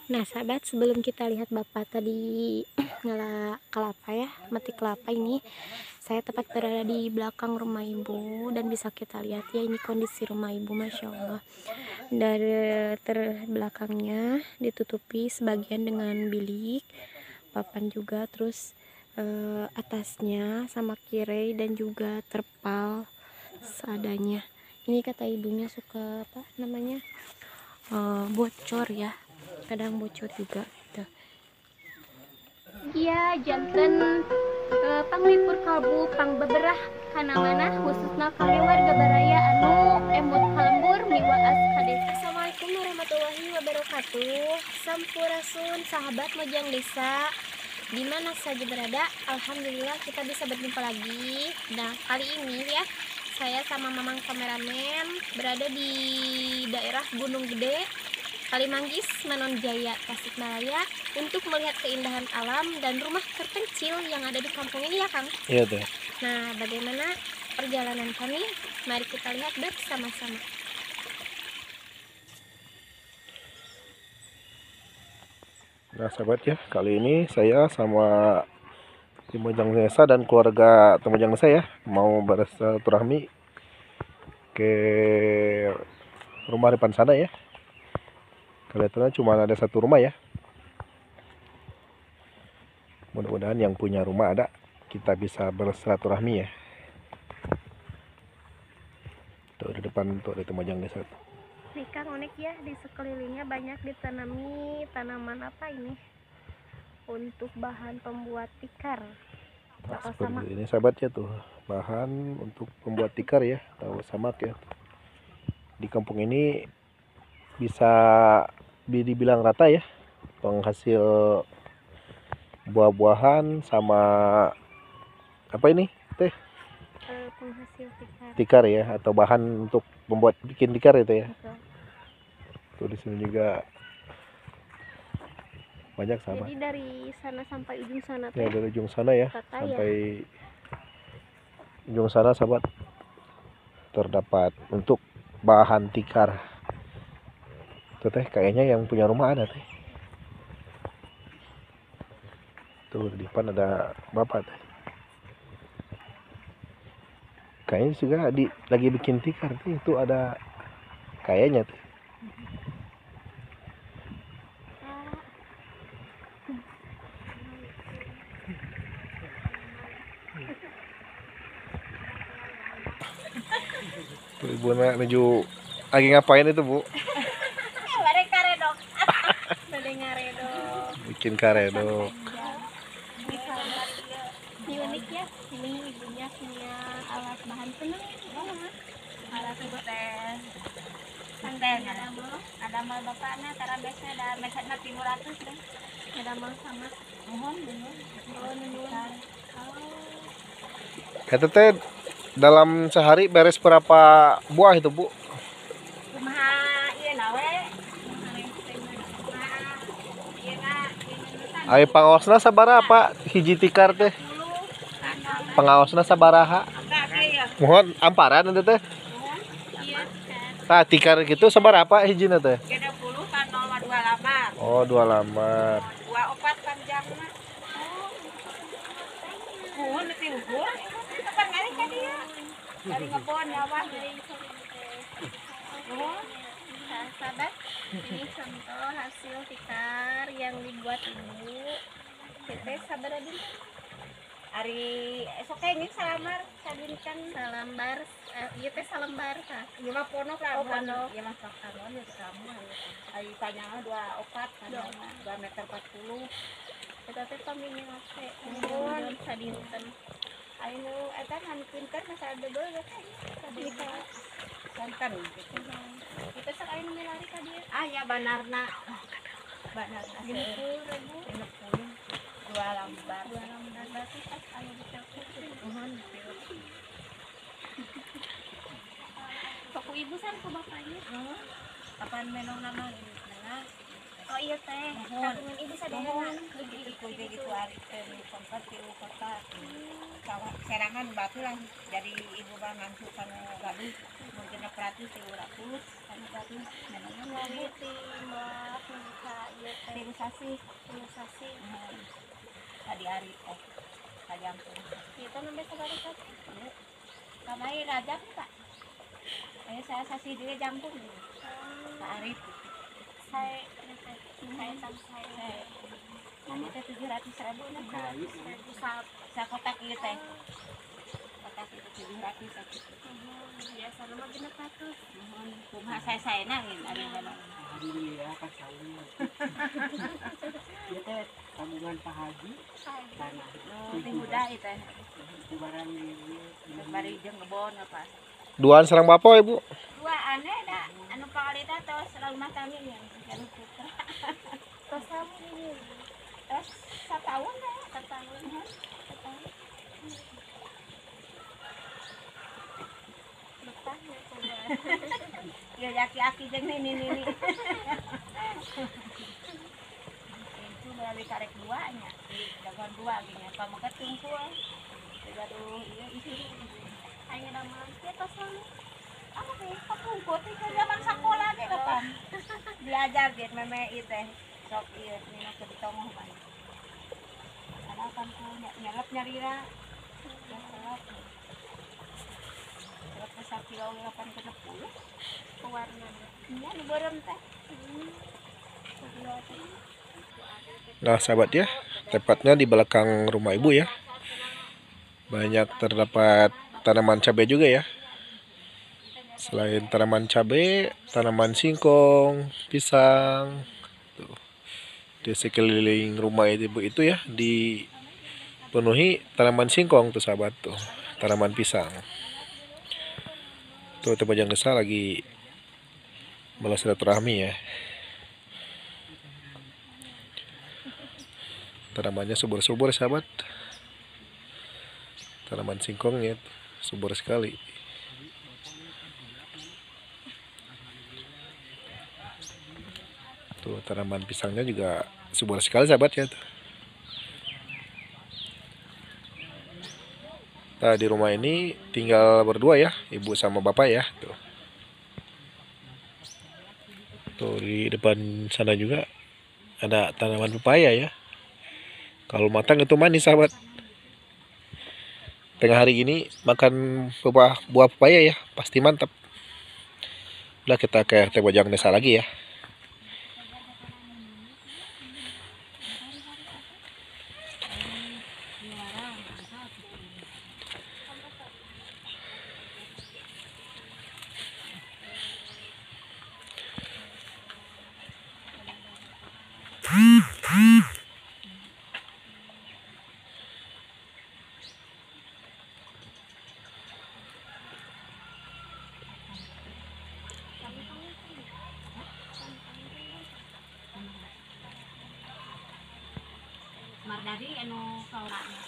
Nah sahabat, sebelum kita lihat bapak tadi ngala kelapa ya, metik kelapa ini, saya tepat berada di belakang rumah ibu dan bisa kita lihat ya ini kondisi rumah ibu, masya Allah. Dari terbelakangnya ditutupi sebagian dengan bilik, papan juga, terus atasnya sama kirei dan juga terpal seadanya. Ini kata ibunya suka apa namanya, bocor ya, kadang bocor juga gitu. Iya, janten panglipur kalbu pangbeberah kana manah khususna kangge warga baraya anu emut kalembur miwaas ka desa. Assalamualaikum warahmatullahi wabarakatuh. Sampurasun sahabat Mojang Desa, di mana saja berada. Alhamdulillah kita bisa berjumpa lagi. Nah, kali ini ya saya sama Mamang kameramen berada di daerah Gunung Gede, Kalimanggis, Manonjaya, Tasikmalaya untuk melihat keindahan alam dan rumah terpencil yang ada di kampung ini ya Kang. Iya tuh. Nah, bagaimana perjalanan kami? Mari kita lihat bersama-sama. Nah sahabat ya, kali ini saya sama tim Mojang Desa dan keluarga tim Mojang Desa ya mau bersilaturahmi ke rumah depan sana ya. Kelihatannya cuma ada satu rumah ya. Mudah-mudahan yang punya rumah ada, kita bisa bersilaturahmi ya. Tuh di depan tuh ada Mojang Desa. Nih Kang, unik ya, di sekelilingnya banyak ditanami tanaman apa ini? Untuk bahan pembuat tikar. Nah, seperti ini sahabat ya tuh, bahan untuk pembuat tikar ya, atau samak ya. Di kampung ini bisa dibilang rata ya, penghasil buah-buahan sama apa ini teh, penghasil tikar. Tikar ya, atau bahan untuk membuat bikin tikar itu ya. Betul. Tuh di sini juga banyak sahabat. Jadi dari sana sampai ujung sana ya, dari ujung sana ya rata sampai ya. Ujung sana sahabat terdapat untuk bahan tikar. Tuh teh, kayaknya yang punya rumah ada teh. Tuh di depan ada bapak teh. Kayaknya juga lagi bikin tikar teh, itu ada kayaknya teh. Tuh ibu menuju lagi ngapain itu bu? Karedok. Ngaredok. Bikin karedok. Ini unik ya, ini ibunya punya alat bahan tenun ya. Alat ibu teh. Santai ada mal bapakna tara biasa ada mesatna 300 deh. Ada mal sama. Mohon mohon. Oh, nunun. Kata teh dalam sehari beres berapa buah itu bu? Kumaha ieu na we? Ai pangaosna sabaraha hiji tikar teh? Pangaosna sabaraha? Mohon amparan eta teh. Tah tikar gitu sabaraha hijina teh? 30 kan 0 2 lamar. Oh, 2 lamar. 24 panjangna. Mohon teh ukur. Kapan ngari ka dieu? Dari ngebon nyawah. Nah, sahabat, ini contoh hasil tikar yang dibuat ibu. Kita sabar adin. Ari esok kenging salamar sadinten salambar, ieu teh salambar tah. Ieu mah ponok lah, oh, ponok. Ieu mah sakanon ya kamu. Ari panjangna 24 panjangna 2 meter 40. Eta teh paminya teh nuhun sadinten. Anu eta ngan pinter masa debel teh. Santan gitu. Kita sok aya nu milari ka dieu. Ah ya banarna. Banarna 60.000. 60. 2 lambar. 2 lambar berarti pas aya di telepon. Nuhun. Toko ibu san ku bapaknya. Heeh. Kapan menong nama nah. Oh iya teh, kagungan ibu sadayana. Gitu gitu ari teh tempat tilu kota. Sawah serangan batu lah jadi ibu bang ngantuk kanu gaduh mun 60 400 300 400 memang sasi sasi tadi hari teh kajampung kita nembe sabaraha kamari rajab Pak. Saya sasi dia jampung Pak Arif. Saya saya ini teh 700.000 nah. Sakotak ieu teh. Kotak itu 700 sakitu. Biasa mah 600. Nuhun kumaha sae-saena ngin ari memang. Alhamdulillah ka saung. Ieu teh tabungan Pak Haji. Tanah. Teh muda ieu teh. Barang ieu bari jeung ngebon apa. Duaan sareng bapak Ibu? Duaan da anu pangalita tos rumah kami yang anu putra. Tos sami tos sataun dah, sataun. Sataun. Betah ya coba. Ya aki-aki jeung nini-nini. Itu melalui karek dua nya, jagoan dua gini. Pameket tungkul. Gaduh ieu isi. Aing ramalan kieu tos sami. Apa teh kapungkur teh ke zaman sakola ge kapan. Diajar ge meme ieu teh. Sok ieu nina keur ditongoh mah. Ada kan ku nyelep nyarira. Ya selep. Selep teh sakilo 860. Warna. Nya nu beureum teh. Nah sahabat ya, tepatnya di belakang rumah ibu ya. Banyak terdapat tanaman cabai juga ya. Selain tanaman cabai, tanaman singkong, pisang. Tuh. Di sekeliling rumah ibu itu ya dipenuhi tanaman singkong tuh sahabat tuh, tanaman pisang. Tuh Tembojang Desa lagi balas silaturahmi ya. Tanamannya subur-subur sahabat. Tanaman singkongnya subur sekali. Tuh tanaman pisangnya juga subur sekali sahabat ya. Nah, di rumah ini tinggal berdua ya, ibu sama bapak ya. Tuh. Tuh di depan sana juga ada tanaman pepaya ya. Kalau matang itu manis sahabat. Tengah hari gini makan buah pepaya ya, pasti mantap. Udah kita ke Tembojang Desa lagi ya.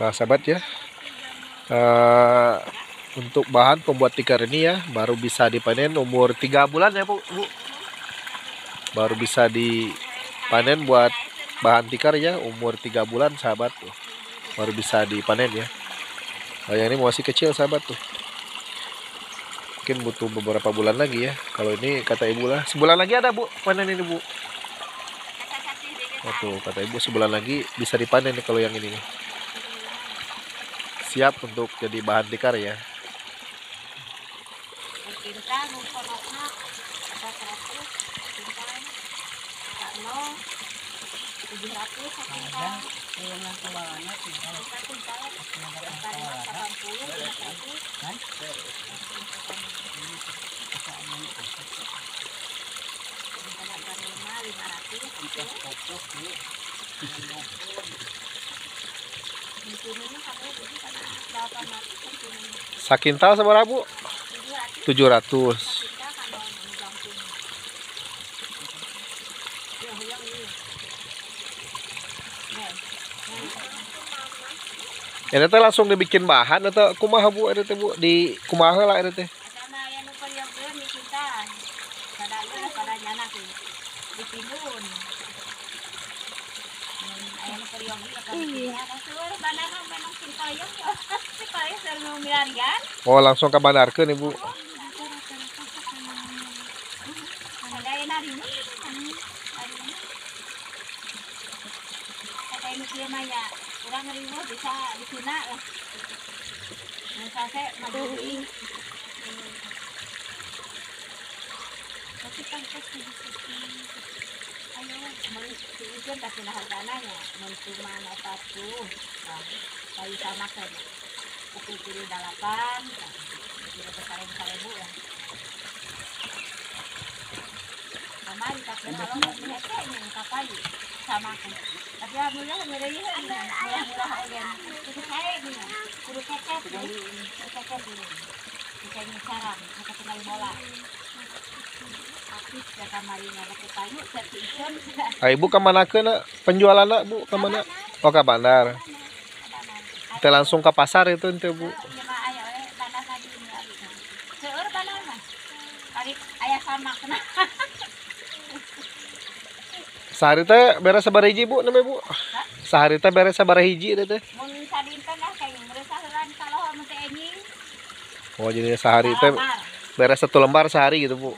Nah sahabat ya, untuk bahan pembuat tikar ini ya baru bisa dipanen umur 3 bulan ya Bu. Baru bisa dipanen buat bahan tikar ya umur 3 bulan sahabat tuh. Baru bisa dipanen ya. Nah, yang ini masih kecil sahabat tuh. Mungkin butuh beberapa bulan lagi ya. Kalau ini kata ibu lah, sebulan lagi ada Bu panen ini Bu. Oh, tuh kata ibu sebulan lagi bisa dipanen nih kalau yang ini nih. Siap untuk jadi bahan tikar ya. Sakintal sama Rabu 700. Ini teh langsung dibikin bahan atau kumaha Bu ini teh Bu di kumaha lah ini teh. Oh langsung ke bandarkeun Ibu. Kurang ribu bisa dicuna lah. Sase maju. Tapi pantas di sini. Ayo, mun kasih hargana nya, mun cuma 40. Nah, kayu sama kan. Pukul 8, kira 1000 lah. Kamari tak kalau hese nya kapayu sama kan. Tapi alhamdulillah murah murah oge. Kudu sae nya. Kudu kecap. Kudu kecap ini. Bisa nyisaran, maka tinggal bola. Ibu ke mana ke penjualan Bu ke mana? Oh ke bandar. Kita langsung ke pasar itu ente Bu. Sehari teh beres sabaraha hiji Bu namanya Bu? Sehari teh beres sabaraha hiji teh? Oh jadi sehari teh beres satu lembar sehari gitu Bu.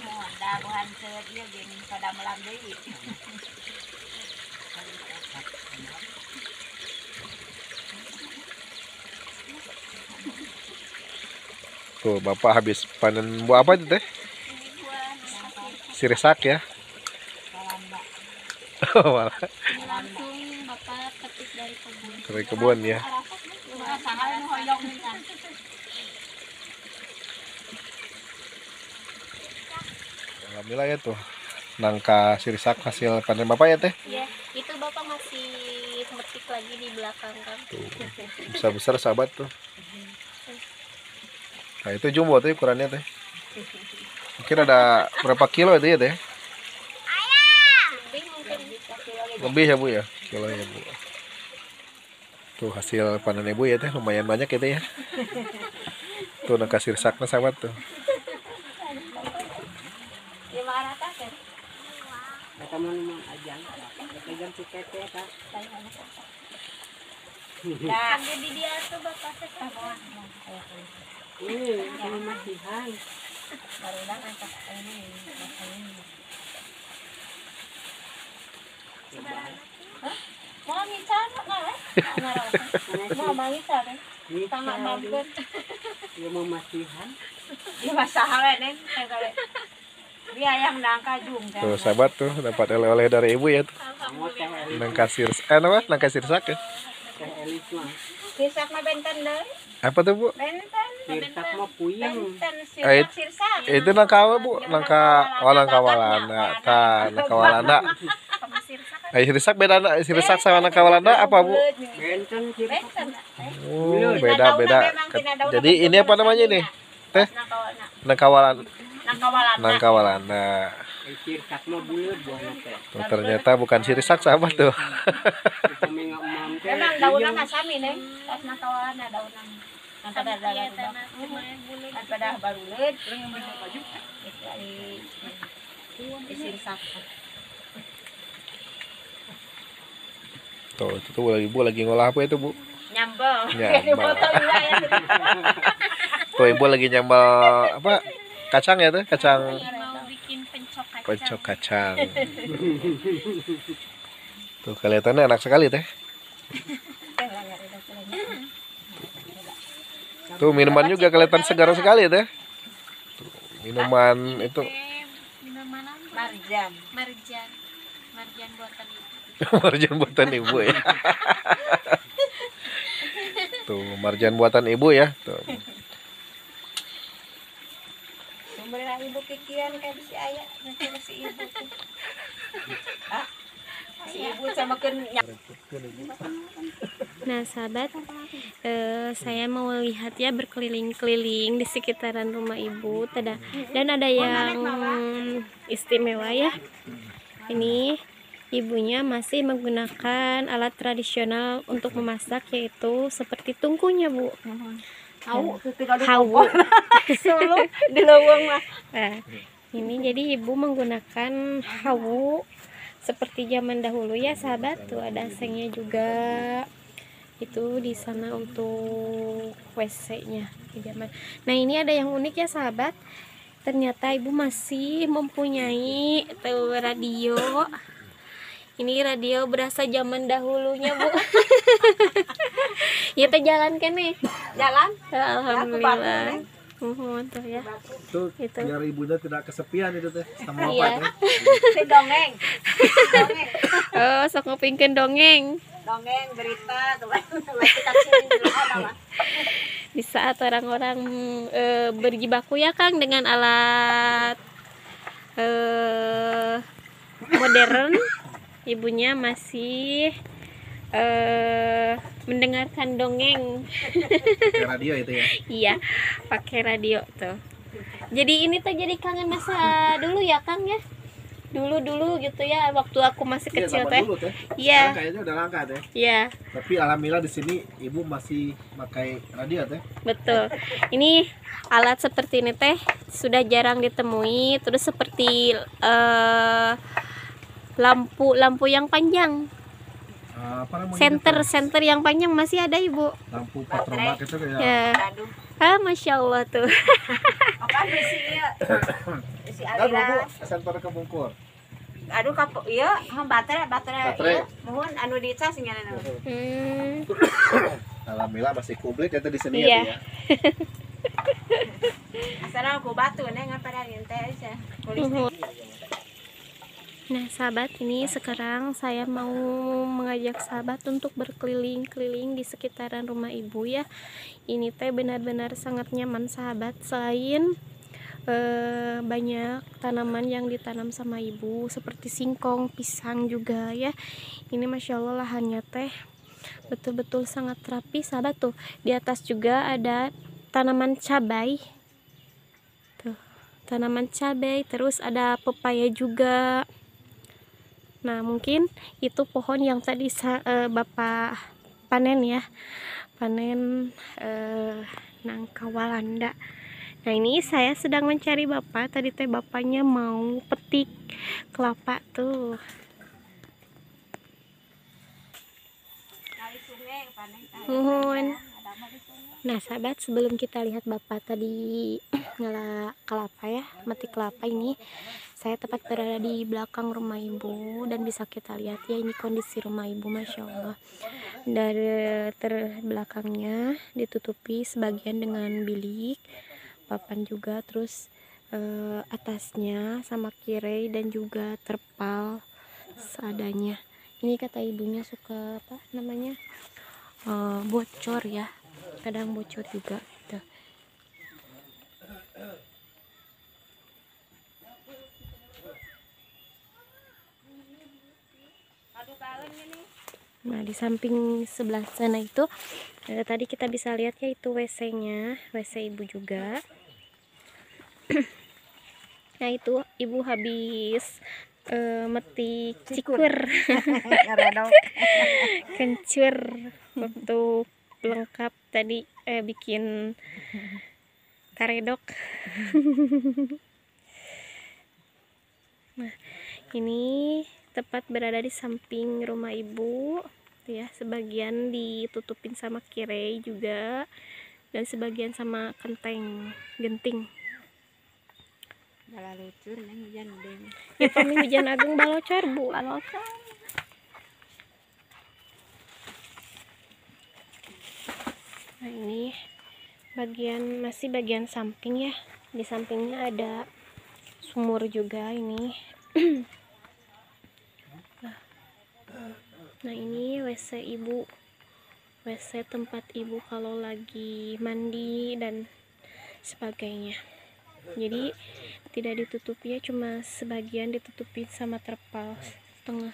Tuh bapak habis panen buah apa itu teh? Sirsak ya. Ini langsung bapak petik dari kebun. Dari kebun ya. Alhamdulillah ya tuh nangka sirsak hasil panen bapak ya teh. Iya, itu bapak masih metik lagi di belakang kan. Tuh, besar-besar sahabat tuh. Nah itu jumbo tuh ukurannya teh. Mungkin ada berapa kilo itu ya teh? Lebih ya Bu ya, kilo ya Bu. Tuh hasil panen ibu ya teh lumayan banyak ya teh ya. Tuh nangka sirsaknya sahabat tuh. Tuh sahabat tuh dapat oleh-oleh dari ibu ya tuh. Nangka sirsak, apa? Nangka sirsak ya. Sirsak mah benten deui. Apa tuh Bu? Benten. Sirsak mah puyeng. Sirsak. Itu nangka apa Bu? Nangka oh nangka walanda. Tah, nangka walanda. Sirsak beda sirsak sama nangka walanda apa Bu? Benten sirsak. Oh, beda-beda. Jadi ini apa namanya ini? Teh? Nangka walanda. Nangka walanda. Tuh, ternyata bukan sirsak sahabat tuh. Memang daunnya mah sami neng, tas nangka walanda daunna. Nangka pada baruleud di sirsak. Tuh, itu tuh ibu lagi ngolah apa itu Bu? Nyambel. Nyambel. Tuh ibu lagi nyambel apa? Kacang ya tuh, kacang. Mau bikin pencok kacang. Pencok kacang. Tuh kelihatannya enak sekali teh. Tuh minuman juga kelihatan segar sekali teh. Tuh, minuman itu. Minuman apa? Marjan. Marjan. Marjan buatan ibu. Marjan buatan ibu ya. Tuh marjan buatan ibu ya. Tuh. Ibu kikian kayak si ayah, nanti si ibu. Ah, si ibu sama ken. Nah sahabat, saya mau lihat ya berkeliling-keliling di sekitaran rumah ibu. Dan ada yang istimewa ya. Ini ibunya masih menggunakan alat tradisional untuk memasak, yaitu seperti tungkunya Bu. Hawu, hawu. Di leuweung mah. Nah, ini jadi ibu menggunakan hawu seperti zaman dahulu ya sahabat. Tuh ada sengnya juga. Itu di sana untuk WC-nya di zaman. Nah, ini ada yang unik ya sahabat. Ternyata ibu masih mempunyai tuh radio. Ini radio berasa zaman dahulunya, Bu. Ya teh jalan kan nih? Jalan. Alhamdulillah. Muhun tuh ya. Itu biar ibunya tidak kesepian itu teh sama Iya. bapak teh. Dongeng. Dongeng. Oh, sok ngupingkeun dongeng. Dongeng berita di saat orang-orang berjibaku ya Kang dengan alat modern, ibunya masih mendengarkan dongeng. Pakai radio itu ya? Iya, pakai radio tuh. Jadi ini tuh jadi kangen masa dulu ya Kang ya. Dulu-dulu gitu ya, waktu aku masih kecil teh. Iya. Kayaknya udah langka teh. Iya. Tapi alhamdulillah di sini ibu masih pakai radio teh. Betul. Ini alat seperti ini teh sudah jarang ditemui. Terus seperti lampu-lampu yang panjang. Senter yang panjang masih ada ibu. Lampu patromak itu kayak. Ya. Ah, masya Allah tuh. Apaan besi ya? Besi aliran. Senter kebungkur. Aduh kapok iya, baterai iya. Mohon anu dicas ngana. Alhamdulillah masih komplit ya di sini iya. Ya. Asal aku batu neng apa dari teh aja. Nah sahabat, ini sekarang saya mau mengajak sahabat untuk berkeliling-keliling di sekitaran rumah ibu ya. Ini teh benar-benar sangat nyaman sahabat. Selain banyak tanaman yang ditanam sama ibu seperti singkong, pisang juga ya. Ini masya Allah lahannya teh betul-betul sangat rapi sahabat tuh. Di atas juga ada tanaman cabai. Tuh, tanaman cabai, terus ada pepaya juga. Nah, mungkin itu pohon yang tadi Bapak panen ya. Panen nangka Walanda. Nah, ini saya sedang mencari Bapak. Tadi teh bapaknya mau petik kelapa tuh. Muhun. Nah sahabat, sebelum kita lihat bapak tadi ngela kelapa ya, metik kelapa ini, saya tepat berada di belakang rumah ibu dan bisa kita lihat ya ini kondisi rumah ibu, masya Allah. Dari terbelakangnya ditutupi sebagian dengan bilik, papan juga, terus atasnya sama kirei dan juga terpal seadanya. Ini kata ibunya suka apa namanya bocor ya. Kadang bocor juga gitu. Nah di samping sebelah sana itu tadi kita bisa lihat ya itu WC-nya, WC ibu juga. Nah itu ibu habis metik cikur. Kencur untuk lengkap tadi bikin karedok. Nah ini tepat berada di samping rumah ibu ya, sebagian ditutupin sama kirei juga dan sebagian sama kenteng genting. Balocur neng hujan deh. Ya kami hujan agung balocor bu, balocor. Nah ini bagian masih bagian samping ya. Di sampingnya ada sumur juga ini. Nah ini WC ibu, WC tempat ibu kalau lagi mandi dan sebagainya. Jadi tidak ditutupi ya, cuma sebagian ditutupi sama terpal setengah.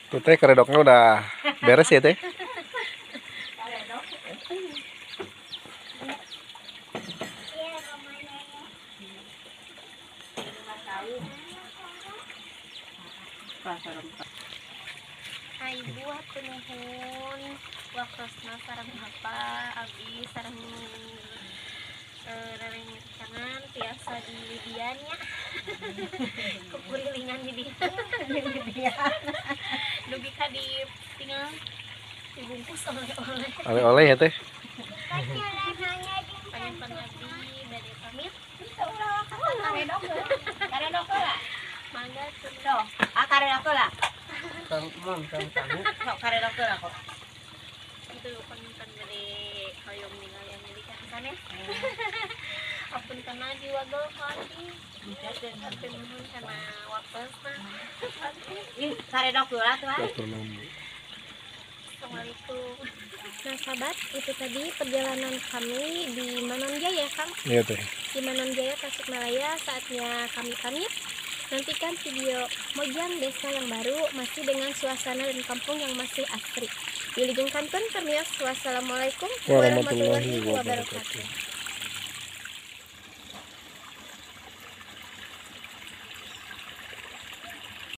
Tuh teh karedoknya udah beres ya teh. Ibu aku nuhun waktosna sareng bapak abdi sareng rerencangan tiasa di dian nya. Kepurilingan di dia. Dugi ka di tinggal dibungkus oleh-oleh. Oleh-oleh ya teh. Panginten abdi bade pamit. Karedok heula. Mangga tuh. Ah karedok heula. Kang mam kang tahu. Sok karedok heula kok. Itu panginten bade hoyong ningali Amerika sanes. Apunten diwagel ku abdi. Hatur nuhun kana waktosna. Ih, karedok heula tuh. Assalamualaikum. Nah sahabat, itu tadi perjalanan kami di Manonjaya, Kang. Iya teh. Di Manonjaya, Tasikmalaya. Saatnya kami pamit. Nantikan video Mojang Desa yang baru, masih dengan suasana dan kampung yang masih asri. Wilujeng kantun permios. Wassalamualaikum warahmatullahi wabarakatuh.